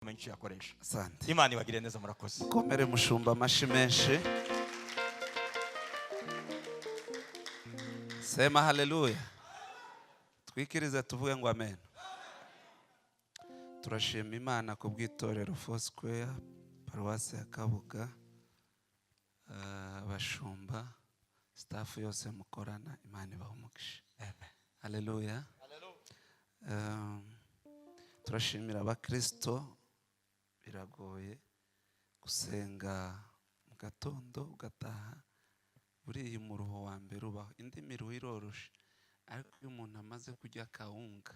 Kumenya icyo yakoresha. Asante. Imana ibagire neza, murakoze. Komere mushumba amashi menshi. Sema haleluya. Twikirize tuvuge ngo amen. Turashima Imana ku bw'itorero Foursquare, paruwasi ya Kabuga, abashumba, staff yose mukorana, Imana ibaha umugisha. Haleluya. Turashimira abakristo. Biragoye gusenga mu gatondo ugataha buriya umuruho wa mbere ubaho, indi miruho iroroshe, ariko iyo umuntu amaze kurya akawunga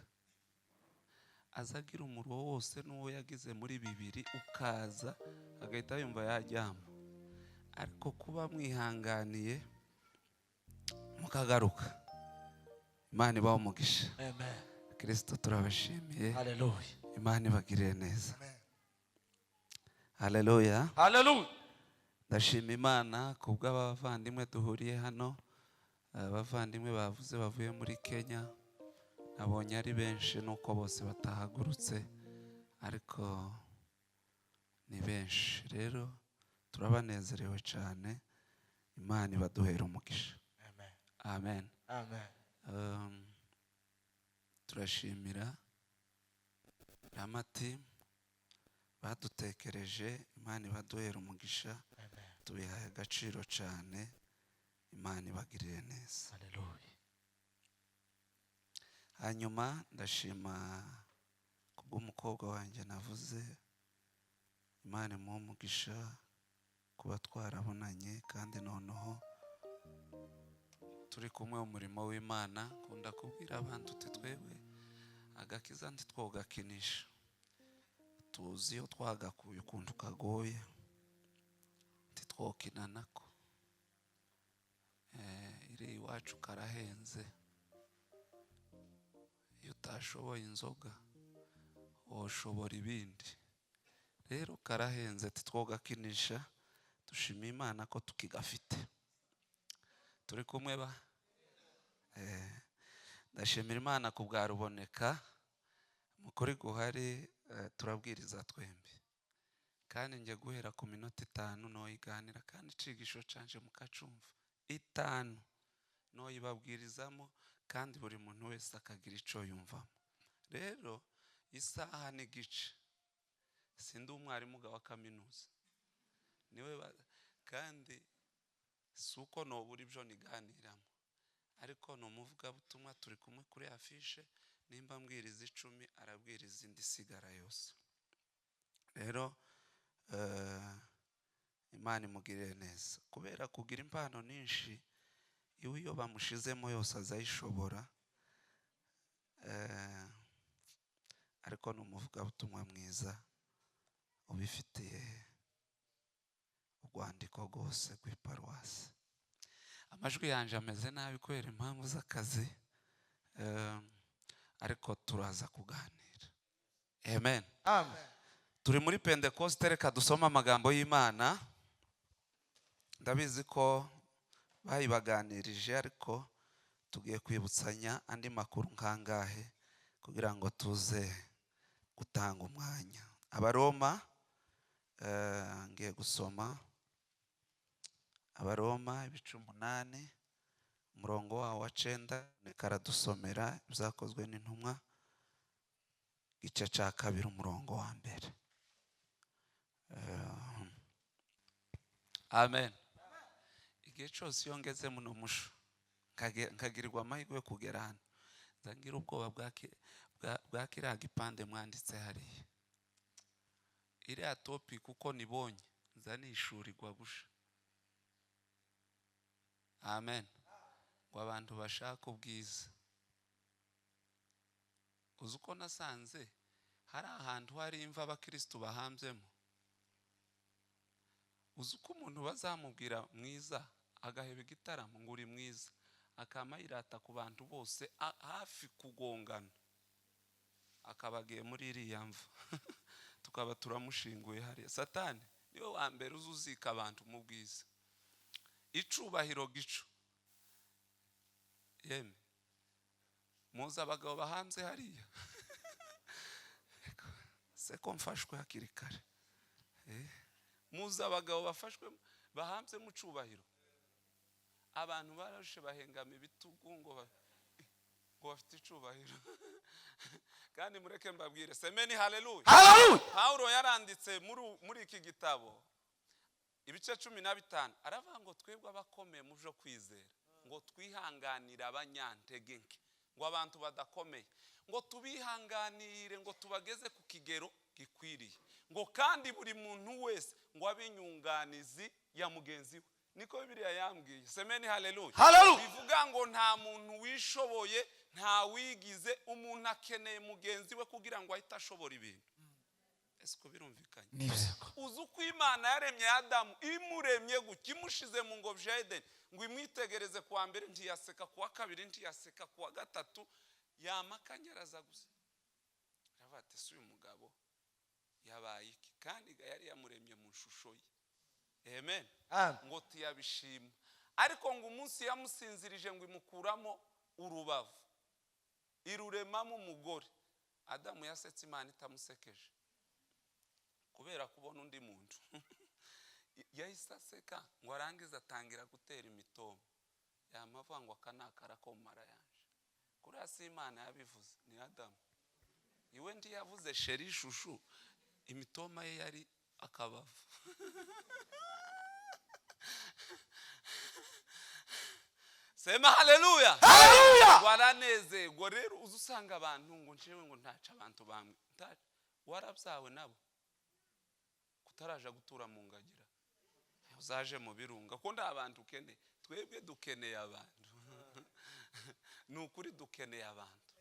aza agira umuruho wose n'uwo yagize muri bibiri, ukaza agahita yumva yaryama. Ariko kuba mwihanganiye mukagaruka, Imana ibahe umugisha. Amen. Kristo turabashimiye. Haleluya. Imana ibagirire neza. Haleluya. Haleluya. Ndashima Imana ku bw'abavandimwe duhuriye hano, abavandimwe bavuze bavuye muri Kenya, nabonye ari benshi nuko bose batahagurutse, ariko ni benshi. Rero turabanezerewe cyane, Imana ibaduhera umugisha. Amen. Amen. Amen. Turashimira Rama team badutekereje, Imana ibaduhera umugisha. Amen. Tubihaye agaciro cyane, Imana ibagirire neza. Haleluya. Hanyuma ndashima kubw'umukobwa wanjye navuze, Imana imuhe umugisha kuba twarabonanye, kandi noneho turi kumwe mu murimo w'Imana. Nkunda kubwira abantu uti twebwe agakiza ntitwogakinisha, tuzi iyo twagakuye ukuntu kagoye, ntitwokina nako. Iri iwacu karahenze, iyo utashoboye inzoga woshobora ibindi. Rero karahenze ntitwogakinisha, dushima Imana ko tukigafite. Turi kumwe ba? Ndashimira Imana ku bwa Ruboneka, mu kuri guhari, turabwiriza twembi, kandi njye guhera ku minota 5 noyiganira, kandi icigisho canje mukacumva 5 noyibabwirizamo, kandi buri muntu wese akagira ico yumvamo. Rero isaha n'igice, sindi umwarimu wa kaminuza niwe kandi si uko nobura ibyo niganiramo, ariko ni umuvugabutumwa, turi kumwe kuri afishe, nimba mbwiriza 10 arabwiriza indi sigara yose. Rero Imana imugirire neza, kubera kugira impano nyinshi, iwe iyo bamushizemo yose azayishobora. Ariko ni umuvugabutumwa mwiza ubifitiye urwandiko rwose rw'iparuwasi. Amajwi yanje ameze nabi kubera impamvu z'akazi, ariko turaza kuganira. Amen. Amen. Turi muri Pentekoste, reka dusome amagambo y'Imana. Ndabizi ko bayibaganirije, ariko tugiye kwibutsanya andi makuru nkangahe kugira ngo tuze gutanga umwanya. Abaroma, ngiye gusoma Abaroma ibice 8 umurongo wawo wa 9, karadusomera ibyakozwe n'intumwa igice cya 2 umurongo wa 1. Amen. Igihe cyose iyo ngeze muno musho nkagirirwa amahirwe yo kugera hano, nza ngira ubwoba bwa kiriya gipande mwanditse hariya, iriya topic uko nibonye nza nishurirwa busha. Amen. Ngo abantu bashaka ubwiza. Uzi uko nasanze hari ahantu hari imva abakristo bahambyemo? Uzi uko umuntu bazamubwira mwiza agaheba igitaramo ngo uri mwiza, akama yirata ku bantu bose hafi kugongana, akabagiye muri iriya mva tukaba turamushinguye hariya. Satani niwe wa mbere uzi uzika abantu mu bwiza, icubahiro gico. Yemwe muzi abagabo bahanze hariya? Se ko mfashwe hakiri kare? Muzi abagabo bafashwe bahambye mu cubahiro, abantu bararushe bahengama ibitugu ngo bafite icubahiro. Kandi mureke mbabwire, semeni haleluya. Haleluya. Paulo yaranditse muri iki gitabo ibice 15, aravuga ngo twebwe abakomeye mu byo kwizera, ngo twihanganire abanyantege nke, ngo abantu badakomeye, ngo tubihanganire, ngo tubageze ku kigero gikwiriye, ngo kandi buri muntu wese ngo abe inyunganizi ya mugenzi we. Niko Bibiliya yambwiye. Semeni haleluya. Haleluya. Bivuga ngo nta muntu wishoboye, nta wigize, umuntu akeneye mugenzi we kugira ngo ahite ashobora ibintu. Ese ko birumvikanye? Uzi uko Imana yaremye Adamu, imuremye gutya, imushize mu ngobyi ya Edeni, ngo imwitegereze kuwa mbere ntiyaseka, kuwa kabiri ntiyaseka, kuwa gatatu yamakanyaraza gusa. Aravuga ati si uyu mugabo yabaye iki? Kandi yari yamuremye mu shusho ye. Amen. Ngo tiyabishima. Ariko ngo umunsi yamusinzirije ngo imukuramo urubavu, iruremamo umugore. Adamu yasetse Imana itamusekeje kubera kubona undi muntu. Yahise aseka ngo arangize atangira gutera imitoma, yamavuga ngo akanakara ko mara yanje. Kuriya si Imana yabivuze, ni Adamu. Iwe ndi yavuze sheri shushu, imitoma ye yari akabavu. Sema haleluya. Haleluya. Waranezerwa rero uza usanga abantu ngo njewe ngo ntaca abantu bamwe. Warabyawe nabo kutaraja gutura mu ngagira, uzaje mu birunga, ko nda abantu ukeneye. Twebwe dukeneye abantu. Ni ukuri dukeneye abantu.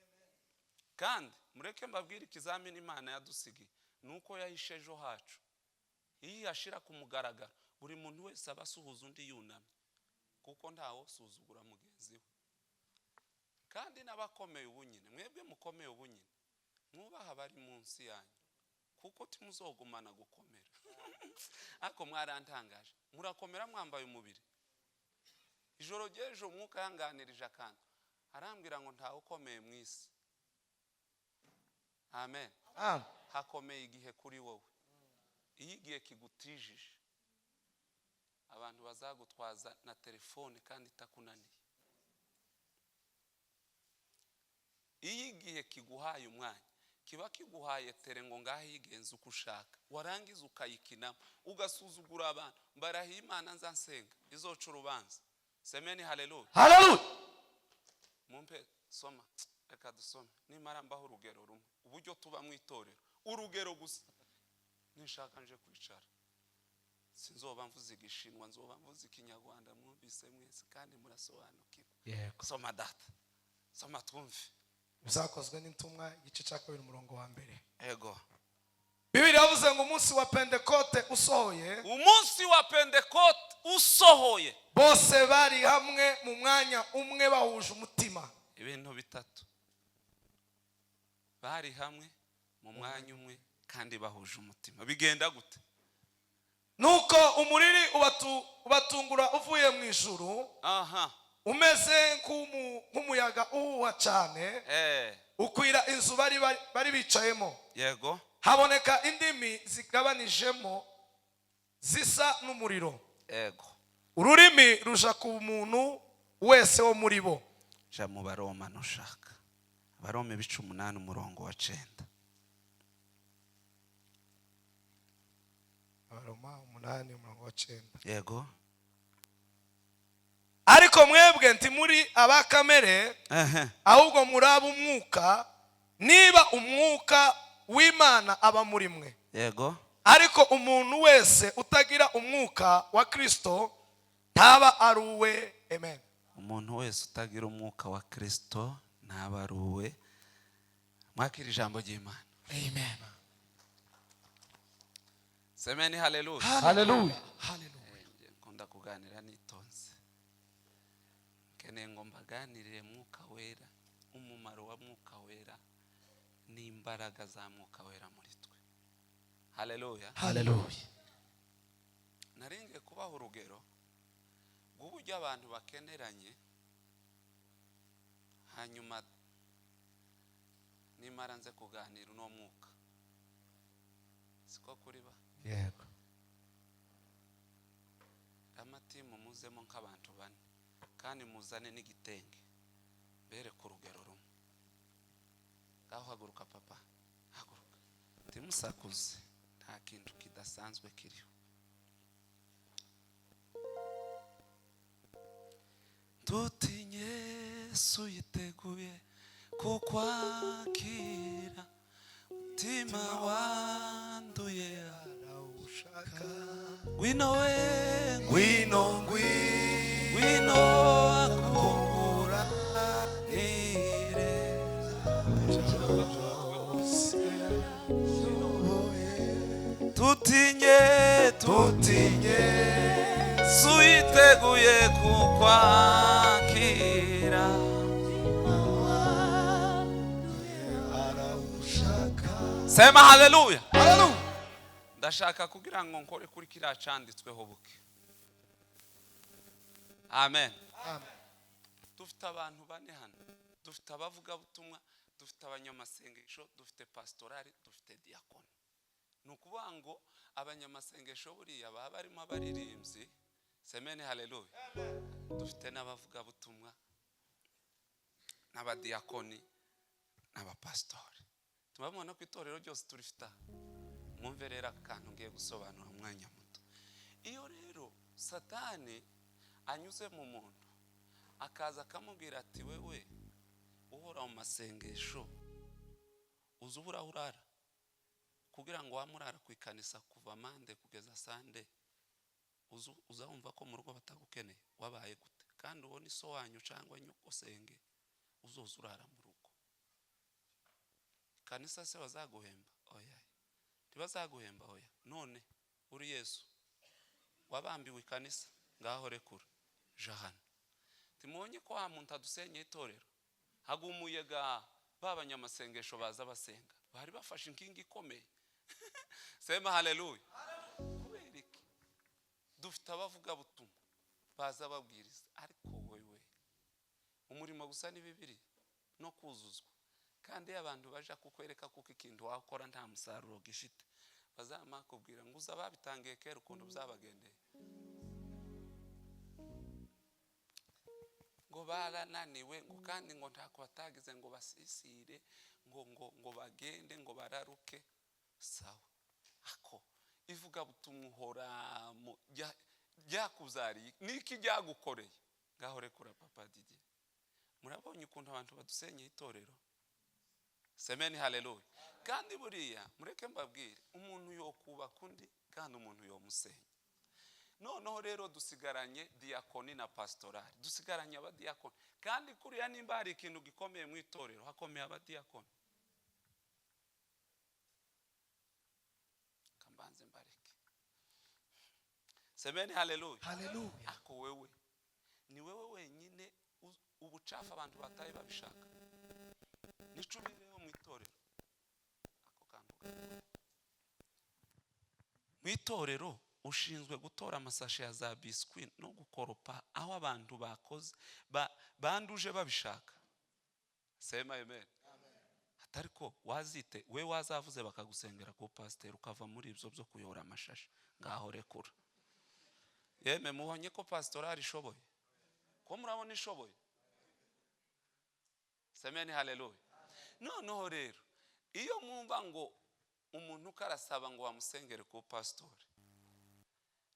Kandi mureke mbabwire ikizamini Imana yadusigiye, nuko yahishe ejo hacu. Iyo yashira ku mugaragaro, buri muntu wese aba asuhuza undi yunamye, kuko ntawo suzugura mugenzi we. Kandi n'abakomeye ubunyine, mwebwe mukomeye ubunyine, mwubaha bari munsi yanyu, kuko timuzogumana gukomera. Ariko mwarantangaje, murakomera mwambaye umubiri. Ijoro ry'ejo umwuka yanganirije akantu, arambwira ngo ntawe ukomeye mu isi. Amen. Hakomeye igihe kuri wowe. Iyo igihe kigutijije, abantu bazagutwaza na telefone kandi itakunaniye. Iyo igihe kiguhaye umwanya, kiba kiguhaye tere ngo ngahe yigenza uko ushaka, warangiza ukayikinamo, ugasuzugura abantu. Mbarahiye Imana nzansenga izoca urubanza. Semeni haleluya. Haleluya. Mumpe soma, reka dusome. Nimara mbaho urugero rumwe, uburyo tuba mu itorero, urugero gusa. Ninshaka nje kwicara, sinzoba mvuze igishinwa, nzoba mvuze ikinyarwanda, mwumvise mwese kandi murasobanukirwa. Yego. Soma data, soma twumve. Bizakozwe n'intumwa igice cya 2 umurongo wa 1. Ego. Bibiliya yavuze ngo umunsi wa Pentekote usohoye, umunsi wa Pentekote usohoye, bose bari hamwe mu mwanya umwe bahuje umutima. Ibintu bitatu: bari hamwe mu mwanya umwe kandi bahuje umutima. Bigenda gute? Nuko umuriri ubatungura uvuye mu ijuru, aha, umeze nk'umuyaga uhuha cyane, ukwira inzu bari bicayemo. Yego. Haboneka indimi zigabanijemo zisa n'umuriro. Yego. Ururimi ruja ku muntu wese wo muri bo. Ja mu Baroma nushaka. Baroma ibice 8 umurongo wa 9. Abaroma 8 umurongo wa 9. Yego. Ariko mwebwe ntimuri abakamere, ahubwo muri ab'umwuka, niba umwuka w'Imana aba muri mwe. Yego. Ariko umuntu wese utagira umwuka wa Kristo ntaba ari uwe. Amen. Umuntu wese utagira umwuka wa Kristo ntaba ari uwe. Mwakira ijambo ry'Imana. Amen. Semeni haleluya. Haleluya. Haleluya. Nkunda kuganira nitonze. Nkeneye ngo mbaganirire mwuka wera, umumaro wa mwuka wera n'imbaraga za mwuka wera muri twe. Haleluya. Haleluya. Naringe kubaha urugero rw'uburyo abantu bakeneranye, hanyuma nimara nze kuganira uno mwuka. Siko kuri ba? Yego. Amatimu muzemo nk'abantu bane, kandi muzane n'igitenge mbere ku rugero rumwe. Ngaho haguruka papa, haguruka, timusakuze, nta kintu kidasanzwe kiriho. Tutinye, Yesu yiteguye kukwakira, mutima wanduye Arawushaka. Ngwino we, Ngwino, ngwino, ngwino akungura nire. Tutinye, tutinye, Yesu yiteguye kukwakira. Arawushaka. Sema haleluya. Haleluya. Ndashaka kugira ngo nkore kuri kiriya canditsweho buke. Amen. Amen. Dufite abantu bane hano: dufite abavugabutumwa, dufite abanyamasengesho, dufite pastorali, dufite diyakoni. Ni ukuvuga ngo abanyamasengesho buriya baba barimo abaririmbyi. Semeni haleluya. Dufite n'abavugabutumwa n'abadiyakoni n'abapasitori. Tubabona ko itorero ryose turifite aha. Mwumve rero akantu ngiye gusobanura umwanya muto. Iyo rero Satani anyuze mu muntu, akaza akamubwira ati: "Wewe uhora mu masengesho, uzi ubura aho urara kugira ngo wamurara ku ikanisa kuva Monday kugeza Sunday, uzawumva ko mu rugo batagukeneye? Wabaye gute? Kandi ubona iso wanyu cyangwa nyokosenge uzoza urara mu rugo. Kanisa se bazaguhemba? Oya, ntibazaguhemba, oya. None uri Yesu wabambiwe ikanisa, ngaho rekura, ja hano." Timubonye ko wa muntu adusenyeye itorero? Hagumuye ga ba banyamasengesho baza basenga, bari bafashe inkingi ikomeye. Sema haleluya. Kubera iki? Dufite abavugabutumwa baza babwiriza, ariko wewe umurimo gusa ni bibiri no kuzuzwa. Kandi iyo abantu baja kukwereka kuko ikintu wakora nta musaruro gifite, bazama kubwira ngo uza babitangiye kera ukuntu byabagendeye, ngo barananiwe, ngo kandi ngo ntako batagize ngo basisire, ngo ngo ngo bagende, ngo bararuke. Sawa, ako ivugabutumwa uhoramo ryakuzariye niki? Ryagukoreye? Ngaho rekura papa Didier. Murabonye ukuntu abantu badusenyeye itorero? Semeni haleluya. Kandi buriya mureke mbabwire, umuntu yokubaka undi kandi umuntu yomusenya. Noneho rero dusigaranye diyakoni na pastorali, dusigaranye abadiyakoni. Kandi kuriya nimba hari ikintu gikomeye mu itorero, hakomeye abadiyakoni. Kambanze mbareke. Semeni haleluya. Haleluya. Ako wewe ni wewe wenyine ubucafu abantu bataye babishaka, nico ubereho mu itorero. Ako kantu gato. Mu itorero ushinzwe gutora amasashe ya za biswi no gukoropa aho abantu bakoze banduje babishaka. Sema amen. Atari ko wazite we wazavuze bakagusengera ku pasiteri, ukava muri ibyo byo kuyora amashashi. Ngaho rekura. Yeme, mubonye ko pasitorali ishoboye? Ko murabona ishoboye? Semeni haleluya. Noneho rero iyo mwumva ngo umuntu uko arasaba ngo bamusengere ku pasitori,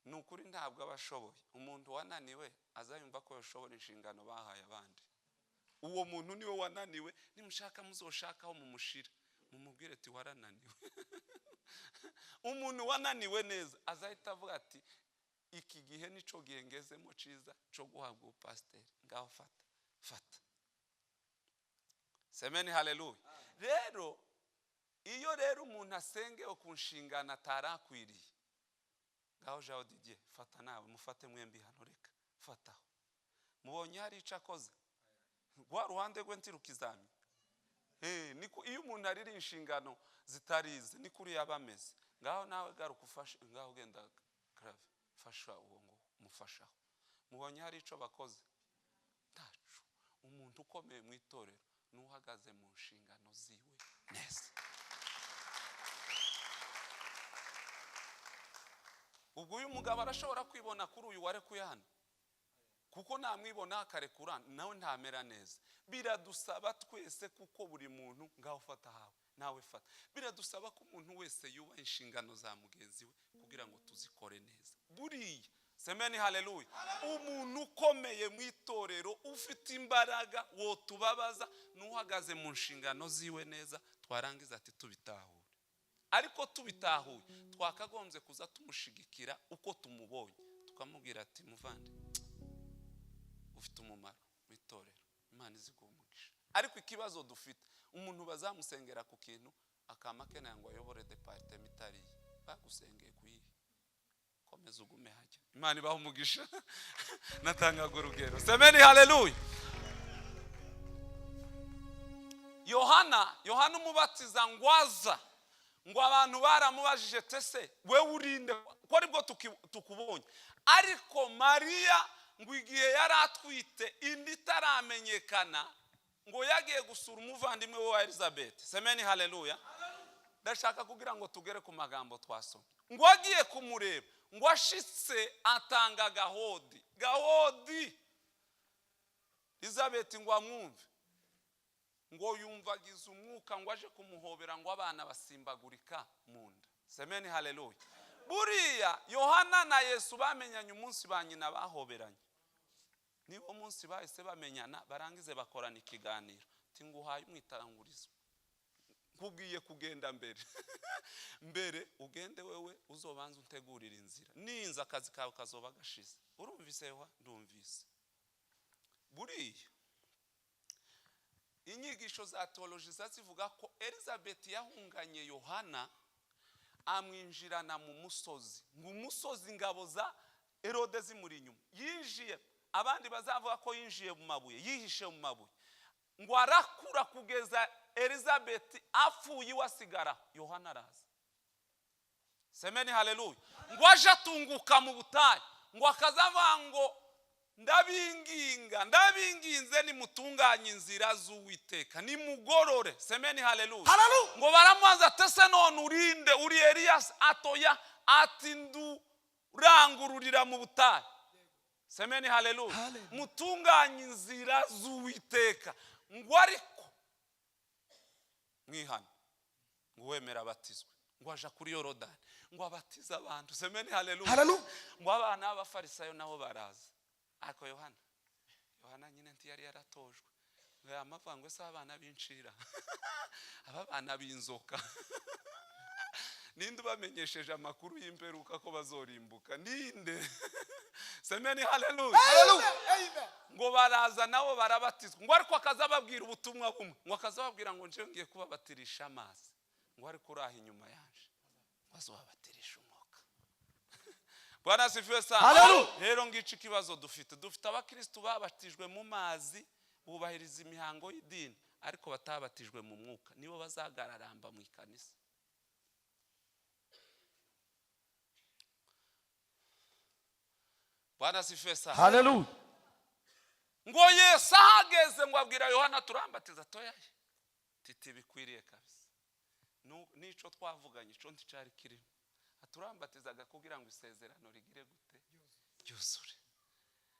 ni ukuri ntabwo aba ashoboye. Umuntu wananiwe azayumva ko yashobora inshingano bahaye abandi? Uwo muntu niwe wananiwe. Nimushaka muzoshakaho mumushira, mumubwire ati: "Warananiwe." Umuntu wananiwe neza azahita avuga ati: "Iki gihe nico gihe ngezemo ciza cyo guhabwa ubupasiteri, ngaho fata, fata." Semeni haleluya. Rero iyo rero umuntu asengewe ku nshingano atarakwiriye, ngaho jaho Didier, fata nawe, mufate mwembi hano, reka fataho. Mubonye hari icyo akoze rwa ruhande rwe ntirukizamye. Niko iyo umuntu arira inshingano zitarize, niko uriya aba ameze. Ngaho nawe garuka ufashe, ngaho ugenda grave, fasha uwo ngo mufashaho. Mubonye hari icyo bakoze? Ntacu. Umuntu ukomeye mu itorero ni uhagaze mu nshingano ziwe neza. Ubwo uyu mugabo arashobora kwibona kuri uyu warekuye hano, kuko namwibona akarekura nawe ntamera neza. Biradusaba twese, kuko buri muntu ngaho ufata hawe nawe fata. Biradusaba ko umuntu wese yubaha inshingano za mugenzi we kugira ngo tuzikore neza. Buriya, semeni haleluya, umuntu ukomeye mu itorero ufite imbaraga wotubabaza n'uhagaze mu nshingano ziwe neza, twarangiza ati tubitahure. Ariko tubitahuye twakagombye kuza tumushigikira uko tumubonye, tukamubwira ati muvande ufite umumaro mu itorero, Imana iziguha umugisha. Ariko ikibazo dufite, umuntu bazamusengera ku kintu akama akeneye ngo ayobore department itariye, bagusengeye kuyihe? Komeza ugume hajya. Imana ibaha umugisha. Natangaga urugero. Semeni haleluya. Yohana umubatiza ngo aza, ngo abantu baramubajije tese wewe urinde ko aribwo tukubonye. Ariko Mariya ngo igihe yari atwite indi itaramenyekana, ngo yagiye gusura umuvandimwe we wa Elizabeth. Semeni haleluya. Ndashaka kugira ngo tugere ku magambo twasomye. Ngo agiye kumureba, ngo ashitse atanga gahodi. Gahodi Elizabeth ngo amwumve, ngo yumvagiza umwuka, ngo aje kumuhobera, ngo abana basimbagurika mu nda. Semeni haleluya. Buriya Yohana na Yesu bamenyanye umunsi ba nyina bahoberanye. Niwo munsi bahise bamenyana, barangize bakorana ikiganiro. Ati nguhaye umwitangurizo, nkubwiye kugenda mbere. Mbere ugende wewe uzobanza untegurira inzira, ninza akazi kawe kazoba gashize. Urumvise wa? Ndumvise. Buriya inyigisho za teoloji zivuga ko Elizabeth yahunganye Yohana amwinjirana mu musozi, ngo umusozi ingabo za Herode zimuri inyuma. Yinjiye, abandi bazavuga ko yinjiye mu mabuye, yihishe mu mabuye, ngo arakura kugeza Elizabeth apfuye iwasigara Yohana araza. Semeni haleluya. Ngo aje atunguka mu butayu, ngo akazavuga ngo ndabinginga, ndabinginze nimutunganye inzira z'Uwiteka, nimugorore. Semeni haleluya. Ngo baramubaza tese none urinde, uri Elias? Atoya, ati ndurangururira mu butayu. Semeni haleluya. Mutunganye inzira z'Uwiteka. Ngo ariko mwihane, ngo wemera abatizwe, ngo aja kuri Yorodani, ngo abatize abantu. Semeni haleluya. Ngo abana b'abafarisayo nabo baraza. Ariko Yohana nyine ntiyari yaratojwe, ngo yamavuga ngo se abana b'incira, aba bana b'inzoka, ninde ubamenyesheje amakuru y'imperuka ko bazorimbuka? Ninde? Semeni haleluya. Ngo baraza nabo barabatizwa, ngo ariko akazababwira ubutumwa bumwe, ngo akazababwira ngo nje ngiye kubabatirisha amazi, ngo ariko uraha inyuma yaje ngo azobabatirisha umwuka. Bwana asifiwe sana. Rero ngica ikibazo dufite, dufite abakristo babatijwe mu mazi bubahiriza imihango y'idini, ariko batabatijwe mu mwuka, nibo bazagararamba mu ikanisa. Bwana asifiwe sana. Haleluya. Ngo Yesu ahageze ngo abwira Yohana turambatiza toyaye, titi bikwiriye kabisa. Nico twavuganye ico nticari kirimo. Aturambatizaga kugira ngo isezerano rigire gute? Ryuzure.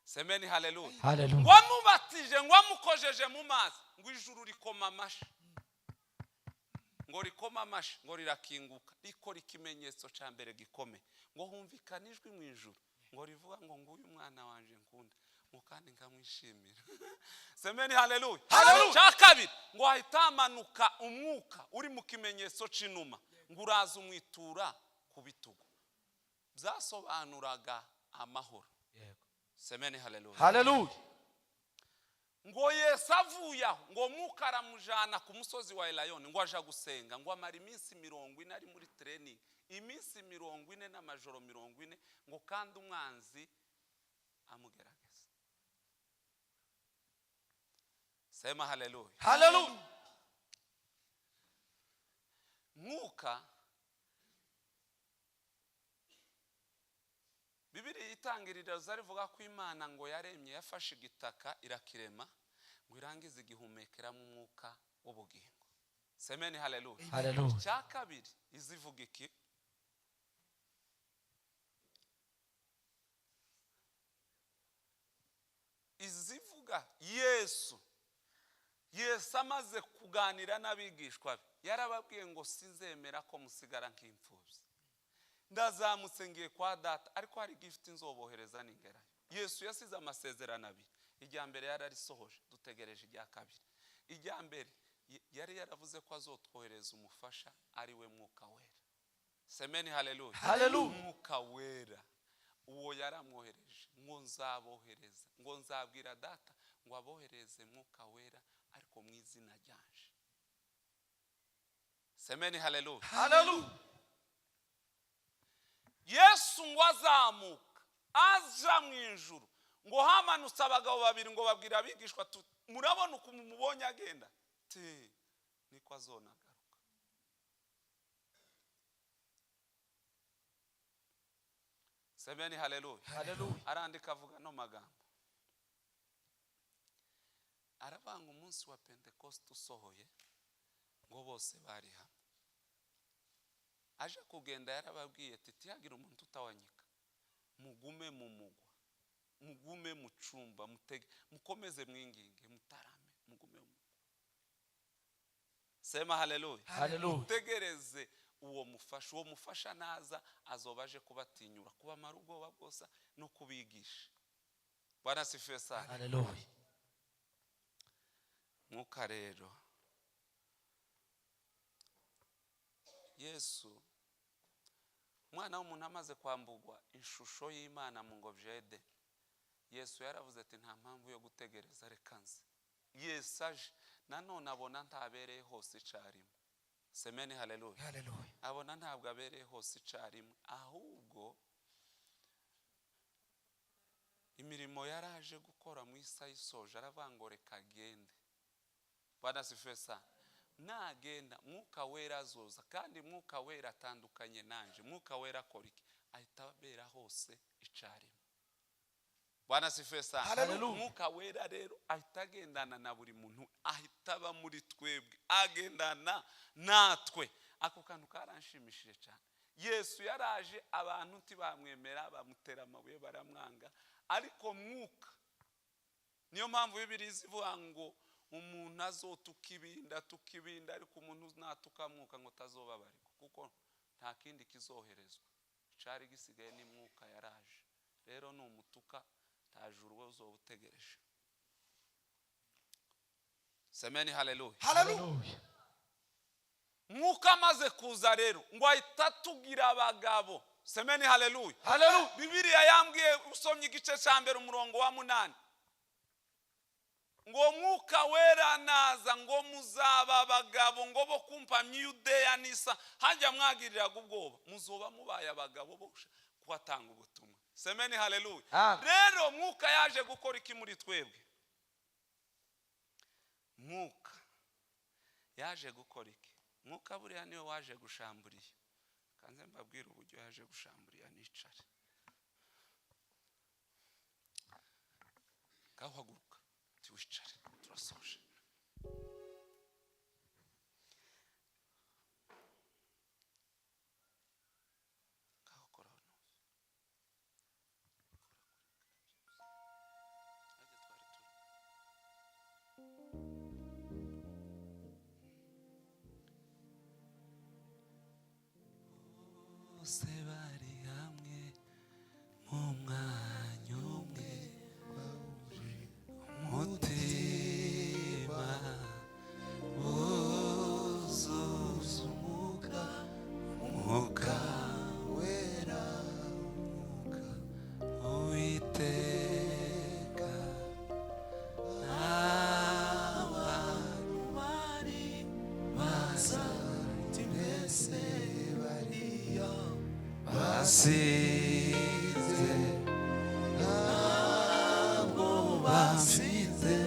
Semeni haleluya. Haleluya. Ngo amubatije, ngo amukojeje mu mazi, ngo ijuru rikoma amashi, ngo rikoma amashi, ngo rirakinguka, rikora ikimenyetso ca mbere gikomeye, ngo humvikana ijwi mu ijuru, ngo rivuga ngo nguyu umwana wanje nkunda, ngo kandi nkamwishimira. Semeni haleluya. Cya kabiri, ngo hahita hamanuka umwuka uri mu kimenyetso c'inuma, ngo uraza umwitura ku bitugu. Byasobanuraga amahoro. Semeni haleluya. Haleluya. Ngo Yesu avuye aho, ngo mwuka aramujana ku musozi wa Elayono, ngo aja gusenga, ngo amara iminsi 40 ari muri training, iminsi 40 n'amajoro 40, ngo kandi umwanzi amugerageza. Sema haleluya. Haleluya. Mwuka, Bibiliya itangirira rivuga ko Imana ngo yaremye, yafashe igitaka irakirema, ngo irangize igihumekeramo umwuka w'ubugingo. Semeni haleluya. Haleluya. Cya kabiri izivuga iki? Mvuga Yesu. Yesu amaze kuganira n'abigishwa be, yarababwiye ngo: "Sinzemera ko musigara nk'imfubyi. Ndazamutse ngiye kwa Data, ariko hari gift nzobohereza ningerayo." Yesu yasize amasezerano abiri. Irya mbere yararisohoje, dutegereje irya kabiri. Irya mbere yari yaravuze ko azotwohereza umufasha, ari we Mwuka Wera. Semeni haleluya. Haleluya. Mwuka Wera uwo yaramwohereje, ngo nzabohereza, ngo nzabwira Data ngo abohereze Mwuka Wera, ariko mu izina ryanje. Semeni haleluya. Haleluya. Yesu ngo azamuka aja mu ijuru, ngo hamanutse abagabo babiri, ngo babwira abigishwa: "Murabona ukuntu mubonye agenda, ti niko azonagaruka." Semeni haleluya. Haleluya. Arandika, avuga no magambo, aravanga: umunsi wa Pentekoste usohoye, ngo bose bari hamwe. Aje kugenda yarababwiye ati: "Tihagire umuntu utawanyika, mugume mu mugwa, mugume mu cumba, mutege, mukomeze mwinginge, mutarame, mugume mu mugwa." Sema haleluya. Haleluya. Mutegereze uwo mufasha. Uwo mufasha naza, azoba aje kubatinyura, kubamara ubwoba bwose no kubigisha. Bwana sifiwe sana. Haleluya. Mwuka rero, Yesu umwana w'umuntu amaze kwambugwa ishusho y'Imana mu ngobyi ya Edeni, Yesu yaravuze ati: "Nta mpamvu yo gutegereza, reka nze." Yesu aje nanone abona ntabereye hose icarimwe. Semeni haleluya. Haleluya. Abona ntabwo abereye hose icarimwe, ahubwo imirimo yari aje gukora mu isi ayisoje, aravuga ngo: "Reka agende." Bwana sifiwe sana. Nagenda, Mwuka Wera azoza, kandi Mwuka Wera atandukanye nanje. Mwuka Wera akora iki? Ahita abera hose icarimwe. Bwana sifiwe sana. Haleluya. Mwuka Wera rero ahita agendana na buri muntu, ahita aba muri twebwe, agendana natwe. Ako kantu karanshimishije cyane. Yesu yaraje, abantu ntibamwemera, bamutera amabuye, baramwanga, ariko Mwuka, niyo mpamvu Bibiliya ivuga ngo umuntu azotuka ibindi atuka ibindi, ariko umuntu natuka Mwuka ngo tazobabarirwa, kuko nta kindi kizoherezwa, icari gisigaye ni Mwuka yaraje. Rero numutuka, nta juru we uzoba utegereje. Semeni haleluya. Haleluya. Mwuka amaze kuza rero, ngo ahita atugira abagabo. Semeni haleluya. Haleluya. Bibiliya yambwiye, usomye igice cya mbere umurongo wa 8, ngo Mwuka Wera naza, ngo muzaba abagabo, ngo bo kumpamya Yudeya nisa hajya mwagiriraga ubwoba, muzoba mubaye abagabo bo kuhatanga ubutumwa. Semeni haleluya. Amen. Rero Mwuka yaje gukora iki muri twebwe? Mwuka yaje gukora iki? Mwuka buriya niwe waje gushamburiya. Kanze mbabwire uburyo yaje gushamburiya. Nicare, ngaho haguruka, tiwicare, turasoje. Ngaho koraho numve. Kora kuri twari turi. Bose bari hamwe mu mwanya umwe, umutima wuzuza umwuka, Umwuka Wera, Umwuka Uwiteka. Abantu bari baza, mbese bariyo basize, ntabwo basize,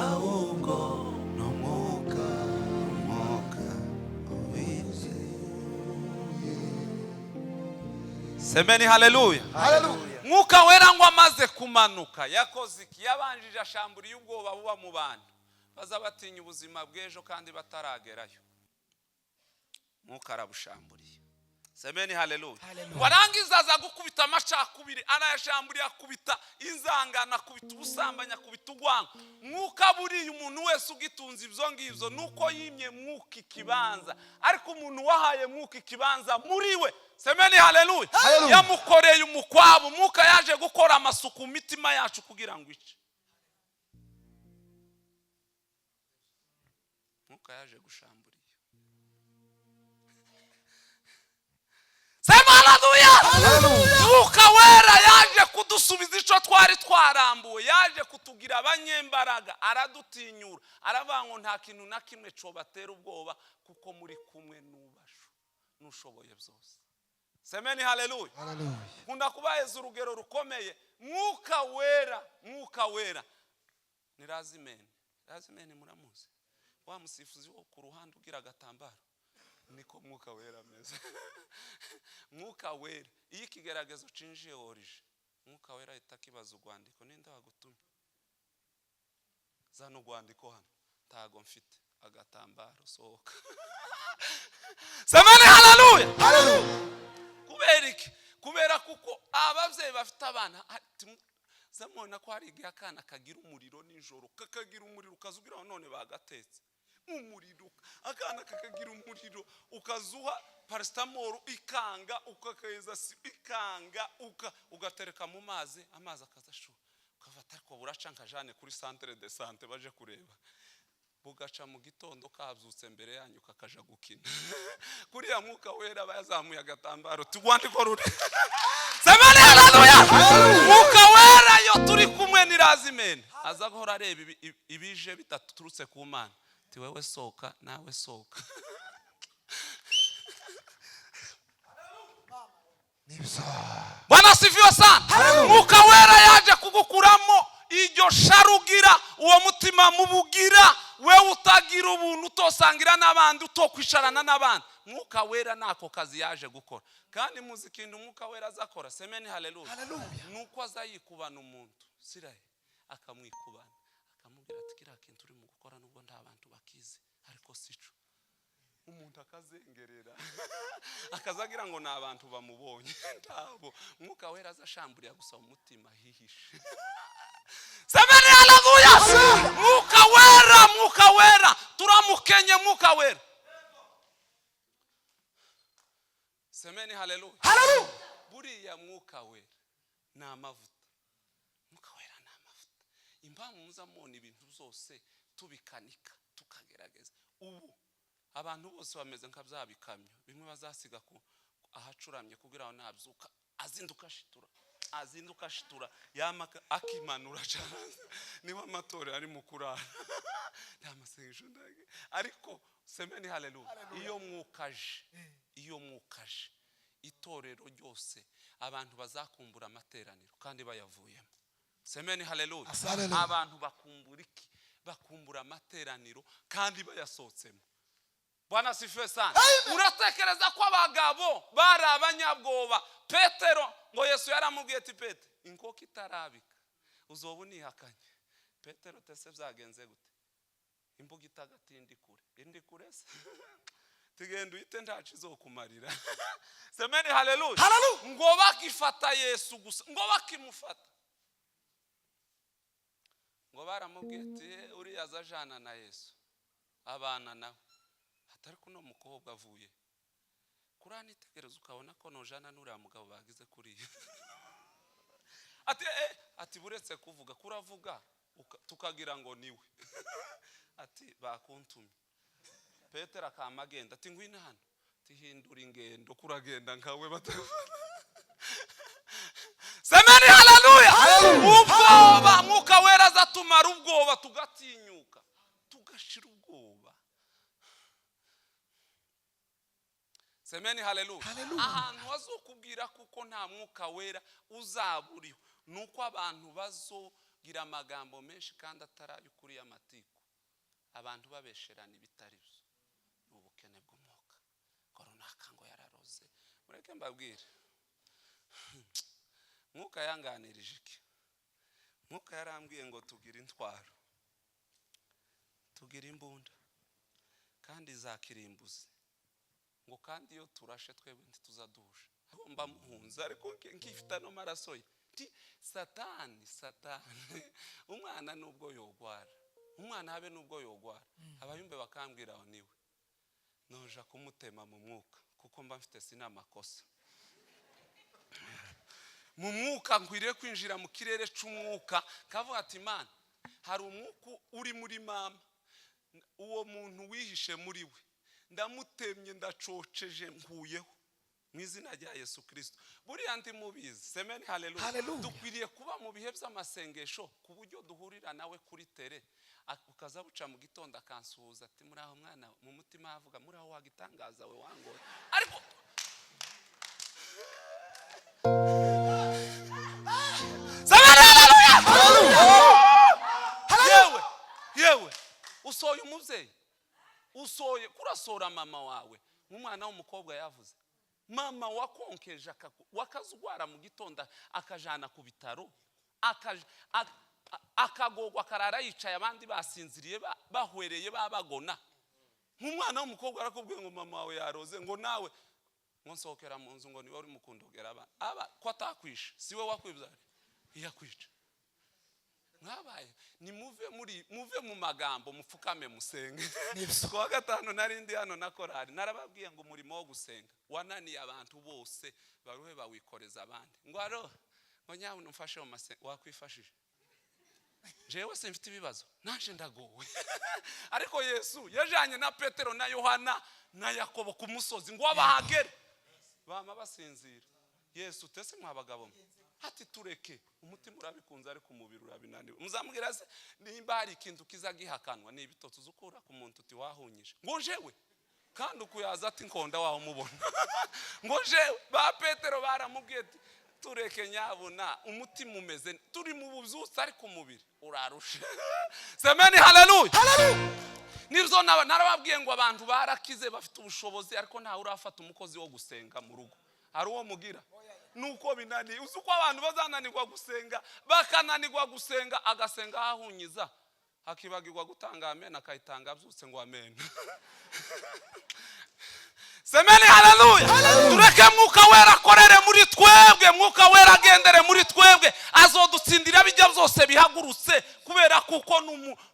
ahubwo ni umwuka, Umwuka Uwiteka. Semeni haleluya. Haleluya. Mwuka Wera ngo amaze kumanuka yakoze iki? Yabanjije ashamburiye ubwoba buba mu bantu, baza batinya ubuzima bw'ejo kandi bataragerayo. Mwuka arabushamburiye. Semeni haleluya. Warangiza aza gukubita amacakubiri, arayashamburiye, akubita inzangano, akubita ubusambanyi, akubita urwango. Mwuka buriya umuntu wese ugitunze ibyo ngibyo nuko yimye mwuka ikibanza, ariko umuntu wahaye mwuka ikibanza muri we, semeni haleluya, yamukoreye umukwabu. Mwuka yaje gukora amasuku mu mitima yacu kugira ngo ice. Mwuka yaje gushamburiye. Sema haleluya. Mwuka wera yaje kudusubiza ico twari twarambuwe, yaje kutugira abanyembaraga, aradutinyura, aravuga ngo nta kintu na kimwe cobatera ubwoba kuko muri kumwe n'ubashu n'ushoboye byose. Semeni haleluya. Nkunda kubaheza urugero rukomeye. Mwuka wera, mwuka wera ni Razimeni. Razimeni muramuzi, wa musifuzi wo ku ruhande ugira agatambaro, niko mwuka wera ameze. Mwuka wera iyo ikigeragezo cinjiye worije, mwuka wera ahita akibaza urwandiko, ninde wagutumye? Zana urwandiko hano. Ntago mfite agatambaro, sohoka. Semeni haleluya. Kubera iki? Kubera kuko ababyeyi bafite abana zamubona ko hari igihe akana kagira umuriro nijoro, kakagira umuriro ukazugira none bagatetse umuriro, akana kakagira umuriro ukazuha paracetamol ikanga, ukakeza ikanga, ugatereka mu mazi, amazi akazashuha, ukafata ariko buraca nkajane kuri centre de santé baje kureba, bugaca mu gitondo kabyutse mbere yanyu kakaja gukina. Kuriya mwuka wera bayazamuye agatambaro tugwandiko ruri. Semeni haleluya. Mwuka wera yo turi kumwe ni Razimene, aza guhora areba ibije bitaturutse ku Mana, ti wewe sohoka, nawe sohoka. Bwana sifiwe sana. Mwuka wera yaje kugukuramo iryo sharugira, uwo mutima mubugira wewe utagira ubuntu, utosangira n'abandi, utokwicarana n'abandi. Mwuka wera nako kazi yaje gukora. Kandi muzi ikintu mwuka wera azakora? Semeni haleluya. Nuko azayikubana umuntu siraye, akamwikubana, akamubwira ati kiriya kintu uri mu gukora nubwo nta bantu bakizi ariko sico. Umuntu akazengerera akazagira ngo ni abantu bamubonye, ntabo. Mwuka wera azashamburiya gusa umutima hihishe. Semeni haleluya. Mwuka wera, mwuka wera turamukenye, mwuka wera. Semeni haleluya. Buriya mwuka wera ni amavuta. Mwuka wera ni amavuta. Impamvu muzamubona ibintu byose tubikanika tukagerageza, ubu abantu bose bameze nka bya bikamyo bimwe bazasiga ku ahacuramye kugira ngo nabyuka azinduka ashitura, azinduka ashitura, yamaka akimanura cyane. Niba amatorero ari mu kurara nta masengesho ndage, ariko semeni haleluya. Iyo mwukaje, iyo mwukaje itorero ryose abantu bazakumbura amateraniro kandi bayavuyemo. Semeni haleluya. Abantu bakumbura iki? Bakumbura amateraniro kandi bayasohotsemo. Bwana sifiwe sana. Uratekereza ko abagabo bari abanyabwoba? Petero ngo Yesu yaramubwiye ati Pete, inkoko itarabika uzoba unihakanye. Petero tese byagenze gute? Imbuga itagatinda kure, indi kure se tugenda uhite ntacu izokumarira. Semeni haleluya. Ngo bakifata Yesu gusa, ngo bakimufata, ngo baramubwiye ati uriya azajana na Yesu abana nawe, atari kuno mukobwa avuye kuranitegereza ukabona ko nojana n'uriya mugabo bagize kuriya. Ati ati buretse kuvuga kuravuga tukagira ngo niwe. Ati bakuntumye. Petero akamagenda ati ngwino hano, tihindura ingendo kuragenda nkawe batafata. Semeni haleluya. Ubwoba mwuka wera azatumara ubwoba, tugatinyuka tugashira ubwoba. Semeni haleluya. Ahantu bazokubwira kuko nta mwuka wera uzaburiho nuko abantu bazogira amagambo menshi kandi atarayukuriye amatiku, abantu babesherana ibitari byo. Ni ubukene bw'umwuka. Ngo runaka ngo yararoze. Mureke mbabwire, mwuka yanganirije iki? Mwuka yarambwiye ngo tugire intwaro, tugire imbunda kandi zakirimbuzi. Ngo kandi iyo turashe twebwe ntituzaduhusha. Mba muhunze, ariko nkifite ano maraso ye. Nti Satani, Satani, umwana nubwo yogwara, umwana habe nubwo yogwara, abayumbe bakambwira aho niwe noja kumutema mu mwuka, kuko mba mfite sinamakosa mu mwuka. Nkwiriye kwinjira mu kirere c'umwuka, kavuga ati: "Imana, hari umwuka uri muri mama, uwo muntu wihishe muri we ndamutemye, ndacoceje, nkuyeho mu izina rya Yesu Kirisito." Buriya ndi mubizi. Semeni haleluya. Haleluya. Dukwiriye kuba mu bihe by'amasengesho ku buryo duhurira nawe kuri tere, ukaza buca mu gitondo akansuhuza ati: "Muri aho mwana?" Mu mutima avuga: "Muri aho wagitangaza we wangoye." Ariko semeni haleluya. Yewe yewe, usoye umubyeyi, usoye kurasora mama wawe. Nk'umwana w'umukobwa yavuze, mama wakonkeje, wakazugwara mu gitondo akajana ku bitaro, akagogwa, akarara yicaye abandi basinziriye, bahwereye, babagona. Nk'umwana w'umukobwa arakubwiye ngo mama wawe yaroze, ngo nawe ngo nsohokera mu nzu, ngo niwe uri mu kundogera abana aba ko atakwishe, si we wakwibyara iyakwica. Mwabaye nimuve muri, muve mu magambo, mupfukame musenge. Nibyo. Ku wa gatanu nari ndi hano na korali, narababwiye ngo umurimo wo gusenga wananiye abantu bose, baruhe bawikoreza abandi, ngo aro ngo nyabuna umfashe mu masenga. Wakwifashije? Jewe simfite ibibazo, naje ndagowe. Ariko Yesu yajanye na Petero na Yohana na Yakobo ku musozi ngo abahagere, bama basinzira. Yesu tese mwa bagabo mwe, ati: "Tureke, umutima urabikunze ariko umubiri urabinaniwe." Muzambwira se nimba hari ikintu kiza gihakanwa ni ibitotsi uzukura ku muntu uti wahunyije, ngo jewe kandi ukuyaza ati nkonda wawe umubona, ngo jewe. Ba Petero baramubwiye ati: "Tureke nyabuna, umutima umeze turi mu bubyutse ariko umubiri urarusha." Semeni haleluya. Nibyo, narababwiye ngo abantu barakize, bafite ubushobozi, ariko ntawe urafata umukozi wo gusenga mu rugo. Hari uwo mugira nuko binaniye. Uzi uko abantu bazananirwa gusenga, bakananirwa gusenga, agasenga ahahunyiza, akibagirwa gutanga amen, akayitanga abyutse ngo amen. Semeni haleluya. Tureke Mwuka Wera akorere muri twebwe, Mwuka Wera agendere muri twebwe, azodutsindira bijya byose bihagurutse, kubera kuko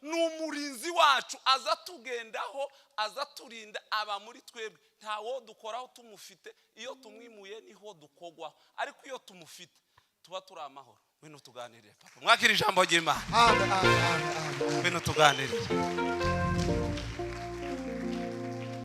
ni umurinzi wacu, aza tugendaho, aza turinda, aba muri twebwe. Ntawo dukoraho tumufite. Iyo tumwimuye niho dukogwaho, ariko iyo tumufite tuba turi amahoro. Ngwino tuganirire, papa. Mwakira ijambo ry'Imana. Amen, amen, amen, amen. Ngwino tuganirire.